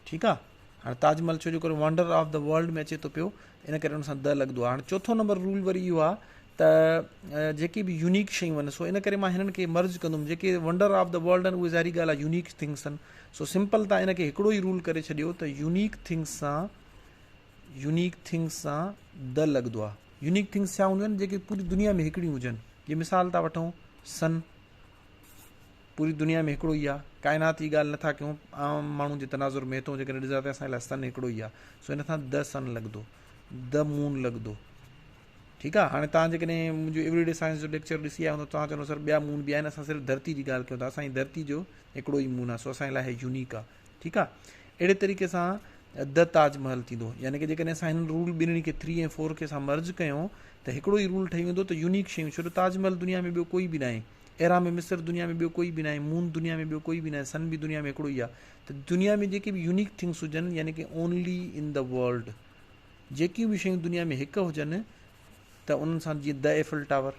ٺيڪ آ هاڻي تاج محل ڇو جو ڪري ونڊر آف the world ۾ اچي ٿو پيو ان ڪري ان سان د لڳندو آ هاڻي چوٿون نمبر رول وري اهو آ ته جيڪي به يونيڪ شيون آهن سو ان ڪري مان هنن کي مرج ڪندم جيڪي ونڊر آف the world آهن اهي ظاهري ڳالهه آ يونيڪ ٿنگس آهن سو سمپل تان ان کي هڪڙو ئي رول ڪري ڇڏيو ته يونيڪ ٿنگس سان يونيڪ ٿنگس سان د لڳندو آ يونيڪ ٿنگس ڇا هونديون آهن جيڪي پوري دنيا ۾ هڪڙيون هجن جي مثال تان وٺون سن پوري دنيا ۾ هڪڙو ئي آ، ڪائنات جي ڳالهه نٿا ڪيون، عام ماڻهو جي تناظر ۾ هتون جيڪڏهن ڏسجي ته اسان لاء سن هڪڙو ئي آ، سو هن سان The Sun لڳندو، The Moon لڳندو. ٺيڪ آ، هاڻي توهان جيڪڏهن منهنجو ايوري ڊي سائنس جو ليڪچر ڏسي آيا هوندو توهان چوندو سر ٻيا مون به آهن، اسان صرف ڌرتي جي ڳالهه ڪيون ٿا، اسان جي ڌرتي جو هڪڙو ئي مون آ، سو اسان جي لاء هي يونيڪ آ. ٺيڪ آ، اهڙي طريقي سان The Taj Mahal ٿيندو، يعني ڪه جيڪڏهن اسان هنن رول ٻنهي کي ٿري ۽ فور کي اسان مرج ڪيون ته هڪڙو ئي رول ٺهي ويندو ته يونيڪ شيون، ڇو جو تاج محل دنيا ۾ ٻيو ڪوئي به ناهي. اهرام مصر دنيا ۾ ٻيو ڪوئي به ناهي، مون دنيا ۾ ٻيو ڪوئي به ناهي، سن به دنيا ۾ هڪڙو ئي آهي ته دنيا ۾ جيڪي به يونيڪ ٿنگس هجن يعني ڪي اونلي ان the world جيڪيون به شيون دنيا ۾ هڪ هجن ته انهن سان جيئن the Eiffel tower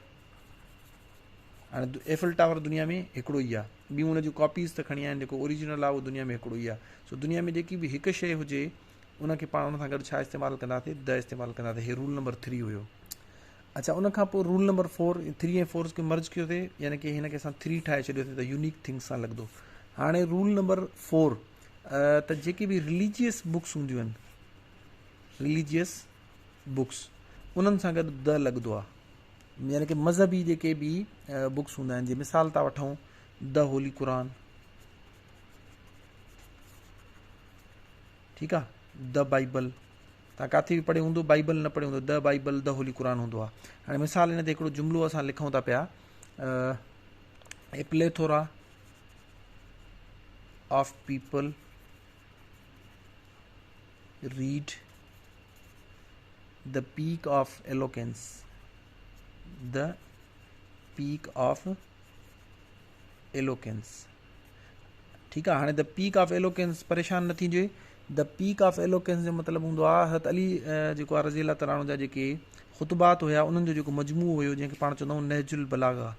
هاڻي ايفل ٽاور دنيا ۾ هڪڙو ئي آهي ٻيون ان جون ڪاپيز ته کڻي آيا آهن جيڪو اوريجنل آهي اهو دنيا ۾ هڪڙو ئي آهي سو دنيا ۾ جيڪي به هڪ شيء هجي ان کي پاڻ ان سان گڏ ڇا استعمال ڪنداسي د استعمال ڪنداسي هي رول نمبر ٿري هيو اڇا ان کان پوء roll number four three ۽ four کي مرج ڪيو ٿي يعني ڪي هن کي اسان ٿري ٺاهي ڇڏيو ٿي ته يونيڪ ٿنگس سان لڳندو هاڻي رول نمبر فور ته جيڪي به رليجيس بڪس هونديون آهن رليجيس بڪس انهن سان گڏ د لڳندو آهي يعني ڪي مذهبي جيڪي به بڪس هوندا آهن جي مثال ٿا وٺون د هولي قرآن ٺيڪ آ د بائبل تان ڪاٿي به پڙهيو هوندو بائيبل نه پڙهيو هوندو the Bible the Holy Quran هوندو آهي هاڻي مثال ان تي هڪڙو جملو اسان لکون ٿا پيا a plethora of people read the peak of eloquence the peak of eloquence ٺيڪ آ هاڻي the peak of ايلوڪينس پريشان نه ٿيجي the peak of ايلوڪينس جو مطلب هوندو آ حضرت علي جيڪو آ رضي الله تعالٰي عنه جا جيڪي خطبات هيا انهن جو جيڪو مجموعو هيو جنهن کي پاڻ چوندا آهيون نهج البلاغه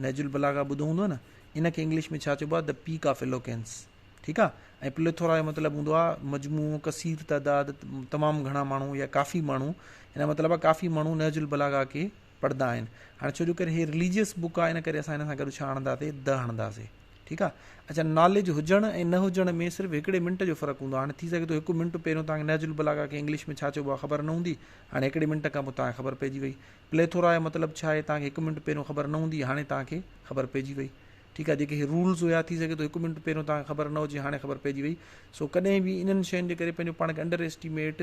نهج البلاغه ٻڌو هوندو نه ان کي انگلش ۾ ڇا چئبو آ the peak of ايلوڪينس ٺيڪ آ ۽ پليٿورا جو مطلب هوندو آ مجموعو ڪثير تعداد تمام گهڻا ماڻهو يا ڪافي ماڻهو ان مطلب آ ڪافي ماڻهو نهج البلاغه کي پڙهندا آهن هاڻي ڇو جو ڪري هي رليجيس بڪ آهي ان ڪري اسان هن سان گڏ ڇا هڻنداسي د هڻنداسي ٺيڪ آهي اچا ناليج هجڻ ۽ نه هجڻ ۾ صرف هڪڙي منٽ جو فرق هوندو آهي هاڻي ٿي سگهي ٿو هڪ منٽ پهريون توهان کي نهج البلاغه کي انگلش ۾ ڇا چئبو آهي خبر نه هوندي هاڻي هڪڙي منٽ کان پوء توهان کي خبر پئجي وئي پليٿورا جو مطلب ڇا آهي توهان کي هڪ منٽ پهريون خبر نه هوندي هاڻي توهان کي خبر پئجي وئي ٺيڪ آهي جيڪي هي رولز هيا ٿي سگهي ٿو هڪ منٽ پهريون توهان کي خبر نه هجي هاڻي خبر پئجي وئي سو ڪڏهن به انهن شين جي ڪري پنهنجو پاڻ کي انڊر ايسٽيميٽ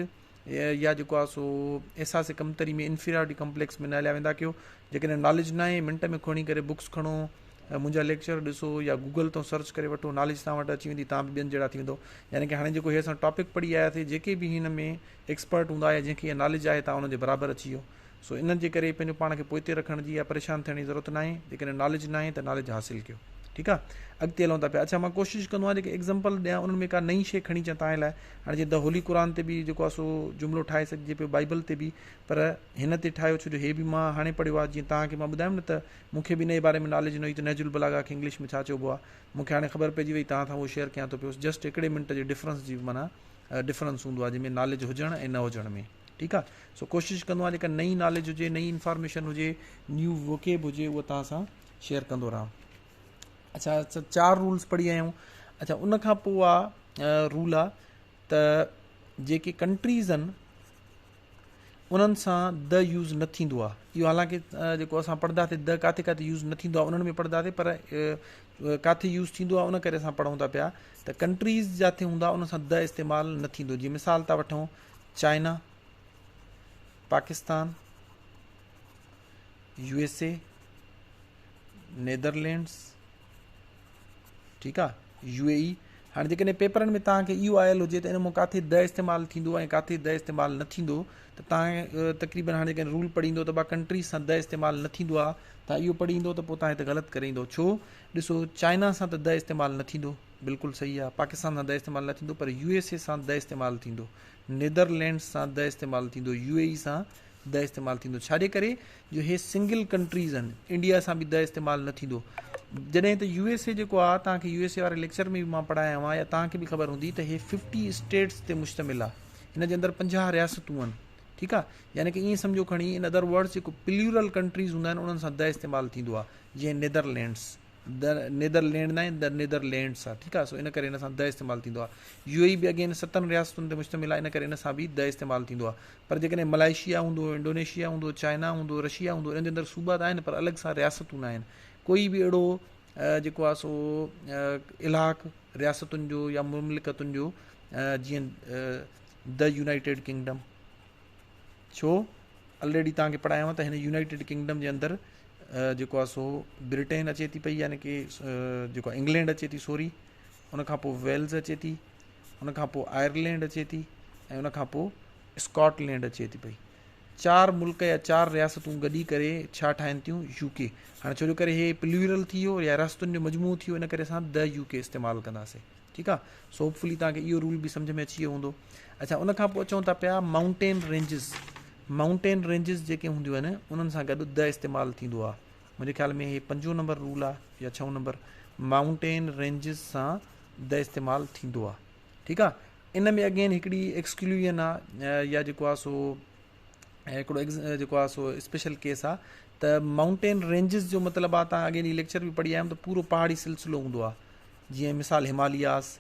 يا جيڪو آهي سو احساس ڪمتري ۾ انفيريارٽي ڪمپليڪس ۾ نه هليا ويندا ڪيو جيڪڏهن ناليج نه آهي منٽ ۾ کڻي ڪري بڪس کڻو منهنجا ليڪچر ڏسو يا گوگل تان سرچ ڪري وٺو ناليج توهان وٽ اچي ويندي توهان به ٻين جهڙا ٿي ويندو يعني ڪي هاڻي جيڪو هي اسان ٽاپڪ پڙهي آياسي جيڪي به هن ۾ ايڪسپرٽ هوندا يا جنهن کي اها ناليج آهي توهان ان جي برابر اچي ويو سو انهن جي ڪري پنهنجو پاڻ کي پوئتي رکڻ جي يا پريشان ٿيڻ جي ضرورت ناهي جيڪڏهن ناليج ناهي ته ناليج حاصل ڪيو ٺيڪ آ اڳتي هلون ٿا پيا اڇا مان ڪوشش ڪندو آهيان جيڪي ايگزامپل ڏيان انهن ۾ ڪا نئين شيء کڻي اچان توهان لاء هاڻي جيئن د هولي قرآن تي به جيڪو آ سو جملو ٺاهي سگهجي پيو بائبل تي به پر هن تي ٺاهيو ڇو جو هي به مان هاڻي پڙهيو آ جيئن توهان کي مان ٻڌايم نه ته مون کي به ان جي باري ۾ ناليج نه هئي ته نهج البلاغه کي انگلش ۾ ڇا چئبو آ مون کي هاڻي خبر پئجي وئي توهان سان اهو شيئر ڪيان ٿو پيو جسٽ هڪڙي منٽ جي ڊفرنس جي معنيٰ ڊفرنس هوندو آ جنهن ۾ ناليج هجڻ ۽ نه هجڻ ۾ ٺيڪ آ سو ڪوشش ڪندو آهيان جيڪا نئين ناليج هجي نئين انفارميشن هجي نيو ووڪيب هجي اها توهان سان شيئر ڪندو رهان اڇا اڇا چار رولس پڙهي آيا آهيون اڇا ان کان پوء آ رول آ ته جيڪي ڪنٽريز آهن انهن سان د يوز نه ٿيندو آ اهو حالانڪه جيڪو اسان پڙهنداسي د ڪاٿي ڪاٿي يوز نه ٿيندو آ انهن ۾ پڙهنداسي پر ڪاٿي يوز ٿيندو آ ان ڪري اسان پڙهون ٿا پيا ته ڪنٽريز جاٿي هوندا ان سان د استعمال نه ٿيندو جيئن مثال ٿا وٺون China Pakistan U S A Netherlands ٺيڪ آ يو اي اي هاڻي جيڪڏهن پيپرن ۾ توهان کي اهو آيل هجي ته ان مان ڪاٿي د استعمال ٿيندو ۽ ڪاٿي د استعمال نه ٿيندو ته توهان تقريبن هاڻي جيڪڏهن رول پڙهي ايندو ته با ڪنٽريز سان د استعمال نه ٿيندو آ توهان اهو پڙهي ايندو ته پوء توهان هتي غلط ڪري ايندو ڇو ڏسو چائنا سان ته د استعمال نه ٿيندو بلڪل صحيح آ پاڪستان سان د استعمال نه ٿيندو پر يو ايس اي سان د استعمال ٿيندو نيدرلينڊس سان د استعمال ٿيندو يو اي اي سان د استعمال ٿيندو ڇاجي ڪري جو هي سنگل ڪنٽريز آهن انڊيا سان به د استعمال نه ٿيندو جڏهن ته يو ايس اي جيڪو آ توهان کي يو ايس اي واري ليڪچر ۾ به مان پڙهايو آهي يا توهان کي به خبر هوندي ته هي 50 اسٽيٽس تي مشتمل آ هن جي اندر 50 رياستون آهن ٺيڪ آ يعني ڪي ائين سمجهو کڻي ان ادر ورڊز جيڪو پليورل ڪنٽريز هوندا آهن انهن سان د استعمال ٿيندو آ جيئن نيدرلينڊس the Netherland ناهي the Netherlands آ ٺيڪ آ سو ان ڪري ان سان د استعمال ٿيندو آ يو اي به اگين ستن رياستن تي مشتمل آ ان ڪري ان سان به د استعمال ٿيندو آ پر جيڪڏهن ملائيشيا هوندو انڊونيشيا هوندو چائنا هوندو رشيا هوندو انهن جي اندر صوبا ته آهن پر الڳ سان رياستون ناهن ڪوئي به اهڙو جيڪو آ سو الحاق رياستن جو يا مملڪتن جو جيئن the United kingdom ڇو الريڊي توهان کي پڙهايو ته هن يونائيٽيڊ ڪنگڊم جي اندر جيڪو آهي سو برٽين اچي ٿي پئي يعني ڪي جيڪو انگلينڊ اچي ٿي سوري ان کان پوء ويلز اچي ٿي ان کان پوء آئرلينڊ اچي ٿي ۽ ان کان پوء اسڪاٽ لينڊ اچي ٿي پئي چار ملڪ يا چار رياستون گڏي ڪري ڇا ٺاهن ٿيون يو ڪي هاڻي ڇو جو ڪري هي پليورل ٿي ويو يا رياستن جو مجموعو ٿي ويو ان ڪري اسان the U ڪي استعمال ڪنداسين ٺيڪ آ سو هوپ فلي توهان کي اهو رول به سمجھ ۾ اچي ويو هوندو اڇا ان کان پوء اچون ٿا پيا مائونٽين رينجز مائونٽين رينجز جيڪي هونديون آهن انهن سان گڏ د استعمال ٿيندو آ منهنجي خيال ۾ هي پنجون نمبر رول آ يا ڇهون نمبر مائونٽين رينجز سان د استعمال ٿيندو آ ٺيڪ آ ان ۾ اگين هڪڙي ايڪسڪلوزن آ يا جيڪو آ سو هڪڙو جيڪو آ سو اسپيشل ڪيس آ ته مائونٽين رينجز جو مطلب آ تان اڳي ليڪچر به پڙهي آيا آهيون ته پورو پهاڙي سلسلو هوندو آ جيئن مثال همالياس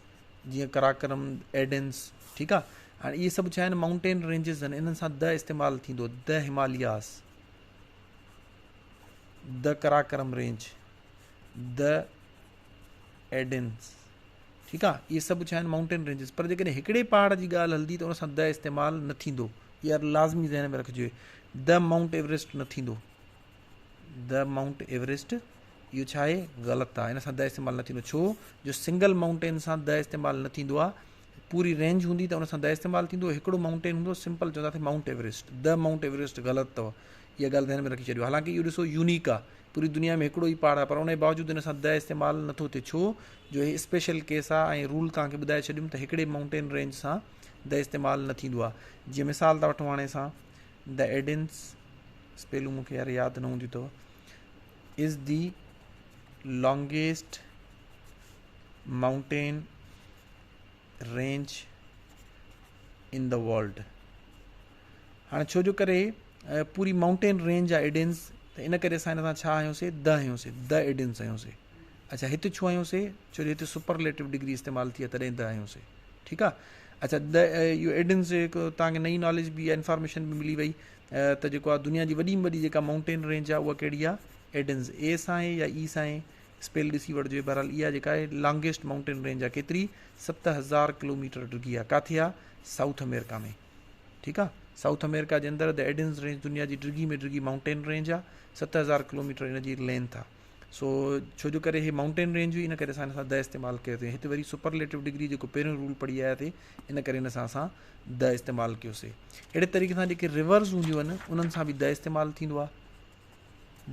جيئن قراقرم ايڊنس ٺيڪ آ هاڻي اهي سڀ ڇا آهن مائونٽين رينجز آهن انهن سان د استعمال ٿيندو the Himalayas the Karakoram range the Andes ٺيڪ آ اهي سڀ ڇا آهن مائونٽين رينجز پر جيڪڏهن هڪڙي پهاڙ جي ڳالهه هلندي ته ان سان د استعمال نه ٿيندو اها لازمي ذهن ۾ رکجي د مائونٽ ايوريسٽ نه ٿيندو د مائونٽ ايوريسٽ اهو ڇا آهي غلط آهي ان سان د استعمال نه ٿيندو ڇو جو سنگل مائونٽين سان د استعمال نه ٿيندو آهي پوري رينج هوندي ته ان سان د استعمال ٿيندو هڪڙو مائونٽين هوندو سمپل چونداسين Mount Everest the Mount Everest غلط اٿو اها ڳالهه ذهن ۾ رکي ڇڏيو حالانڪه اهو ڏسو يونيڪ آهي پوري دنيا ۾ هڪڙو ئي پهاڙ آهي پر ان جي باوجود ان سان د استعمال نٿو ٿئي ڇو جو هي اسپيشل ڪيس آهي ۽ رول توهان کي ٻڌائي ڇڏيم ته هڪڙي مائونٽين رينج سان د استعمال نه ٿيندو آهي جيئن مثال ٿا وٺون هاڻي اسان د ايڊنس اسپيلون مون کي يار ياد نه هونديون اٿو از the longest mountain range in the world هاڻي ڇو جو ڪري پوري مائونٽين رينج آ ايڊنس ته ان ڪري اسان ان سان ڇا هنيوسي د هنيوسي د ايڊنس هنيوسي اچھا هت ڇو هنيوسي ڇو جو هتي سپرليٽو ڊگري استعمال ٿي آ تڏهن د هنيوسي ٺيڪ آ اچھا د اهو ايڊنس هڪ توهان کي نئين ناليج به انفارميشن به ملي وئي ته جيڪو آ دنيا جي وڏي ۾ وڏي جيڪا مائونٽين رينج آ اها ڪهڙي آ ايڊنس اي سان آهي يا اي سان آهي اسپيل ڏسي وٺجو بهرحال اها جيڪا آهي لانگيسٽ مائونٽين رينج آ ڪيتري 7000 ڪلوميٽر ڊگهي آ ڪاٿي آ سائوٿ آمريڪا ۾ ٺيڪ آ سائوٿ آمريڪا جي اندر د ايڊنز رينج دنيا جي ڊگهي ۾ ڊگهي مائونٽين رينج آ 7000 ڪلوميٽر ان جي لينٿ آ سو ڇو جو ڪري هي مائونٽين رينج هئي ان ڪري اسان ان سان د استعمال ڪيو ٿي هتي وري سپرليٽو ڊگري جيڪو پهريون رول پڙهي آيا ٿي ان ڪري ان سان اسان د استعمال ڪيوسي اهڙي طريقي سان جيڪي ريورز هونديون آهن انهن سان به د استعمال ٿيندو آ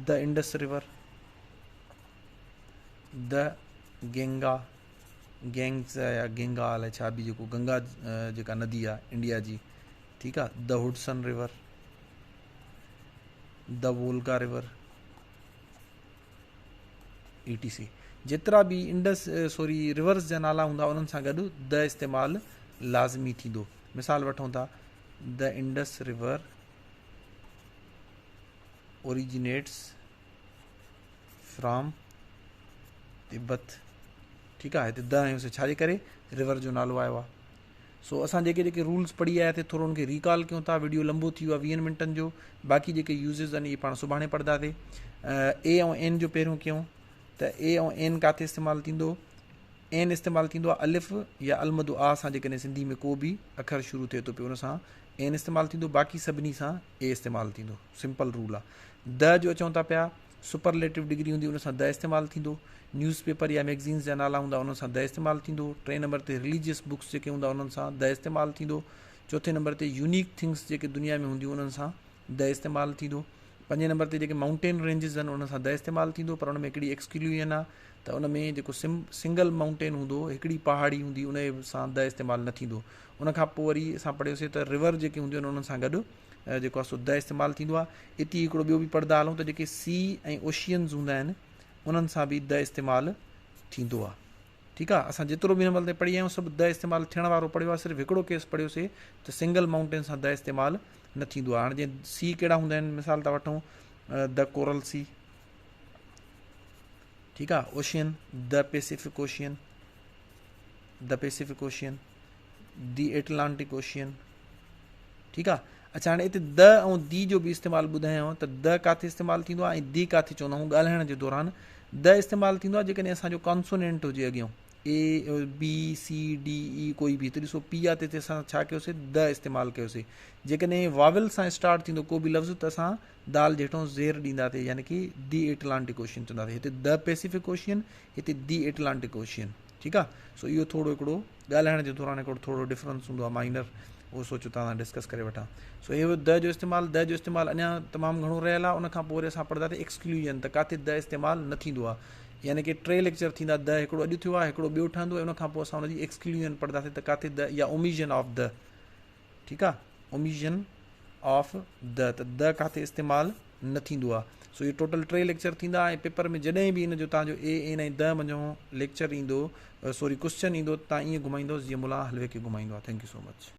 the Indus river, the Ganga, Ganges يا گينگا الائي ڇا به جيڪو گنگا جيڪا ندي آ انڊيا جي ٺيڪ آ the Hudson river, the Volga river, E T C جيترا به انڊس سوري ريورز جا نالا هوندا انهن سان گڏ د استعمال لازمي ٿيندو مثال وٺون ٿا the Indus river originates from Tibet ٺيڪ آهي هتي د هنيوسي ڇا جي ڪري ريور جو نالو آيو آهي سو اسان جيڪي جيڪي رولز پڙهي آيا ٿي ٿورو ان کي ريڪال ڪيون ٿا ويڊيو لمبو ٿي ويو آهي ويهن منٽن جو باقي جيڪي يوزز آهن اهي پاڻ سڀاڻي پڙهنداسي اي ۽ اين جو پهريون ڪيون ته اي ۽ اين ڪاٿي استعمال ٿيندو اين استعمال ٿيندو آهي الف يا المد آ سان جيڪڏهن سنڌي ۾ ڪو به اکر شروع ٿئي ٿو پيو ان سان اين استعمال ٿيندو باقي سڀني سان اي استعمال ٿيندو سمپل رول آ د جو اچون ٿا پيا سپرليٽو ڊگري هوندي ان سان د استعمال ٿيندو نيوز پيپر يا ميگزينز جا نالا هوندا انهن سان د استعمال ٿيندو ٽئين نمبر تي رليجيس بڪس جيڪي هوندا انهن سان د استعمال ٿيندو چوٿين نمبر تي يونيڪ ٿنگس جيڪي دنيا ۾ هونديون انهن سان د استعمال ٿيندو پنجين نمبر تي جيڪي مائونٽين رينجز آهن انهن سان د استعمال ٿيندو پر ان ۾ هڪڙي ايڪسڪلوزن آ ته ان ۾ جيڪو سنگل مائونٽين هوندو هڪڙي پهاڙي هوندي ان سان د استعمال نه ٿيندو ان کان پوء وري اسان پڙهيوسي ته ريور جيڪي هونديون آهن انهن سان گڏ جيڪو آهي سو د استعمال ٿيندو آهي اتي هڪڙو ٻيو به پڙهندا هلون ته جيڪي سي ۽ اوشينز هوندا آهن انهن سان به د استعمال ٿيندو آهي. ٺيڪ آ اسان جيترو به هن مهل تائين پڙهي آيا آهيون سڀ د استعمال ٿيڻ وارو پڙهيو آ صرف هڪڙو ڪيس پڙهيوسي ته سنگل مائونٽين سان د استعمال نه ٿيندو آ هاڻي جيئن سي ڪهڙا هوندا آهن مثال ٿا وٺون د ڪورل سي ٺيڪ آ ocean the Pacific ocean the Pacific ocean the Atlantic ocean ٺيڪ آ اڇا هاڻي اتي د ۽ the جو به استعمال ٻڌايانو ته د ڪاٿي استعمال ٿيندو آهي ۽ the ڪاٿي چوندا آهيون ڳالهائڻ جي دوران د استعمال ٿيندو آهي جيڪڏهن اسان جو ڪانسونينٽ هجي اڳيان اي بي سي ڊي اي ڪوئي به ته ڏسو پي آ تي اسان ڇا ڪيوسي د استعمال ڪيوسي جيڪڏهن واول سان اسٽارٽ ٿيندو ڪو به لفظ ته اسان دال جي هيٺون زير ڏينداسي يعني ڪي the Atlantic ocean چونداسي هتي د پيسيفڪ اوشين هتي the Atlantic ocean ٺيڪ آ سو اهو ٿورو هڪڙو ڳالهائڻ جي دوران هڪڙو ٿورو ڊفرنس هوندو آ مائنر اهو سوچيو توهان سان ڊسڪس ڪري وٺان سو اهو د جو استعمال د جو استعمال اڃا تمام گهڻو رهيل آ ان کان پوء وري اسان پڙهنداسين ايڪسڪلوجن ته ڪاٿي د استعمال نه ٿيندو آ يعني ڪي ٽي ليڪچر ٿيندا د هڪڙو اڄ ٿيو آ هڪڙو ٻيو ٺهندو ان کان پوء اسان ان جي ايڪسڪلوجن پڙهنداسين ته ڪاٿي د يا اوميجن آف the ٺيڪ آ اوميجن آف the ته د ڪاٿي استعمال نه ٿيندو آ سو اهي ٽوٽل ٽي ليڪچر ٿيندا ۽ پيپر ۾ جڏهن به ان جو تان جو اي اين ۽ د منجهون ليڪچر ايندو سوري ڪوسچن ايندو ته تان ائين گهمائيندوس جيئن ملان حلوي کي گهمائيندو آ thank you so much.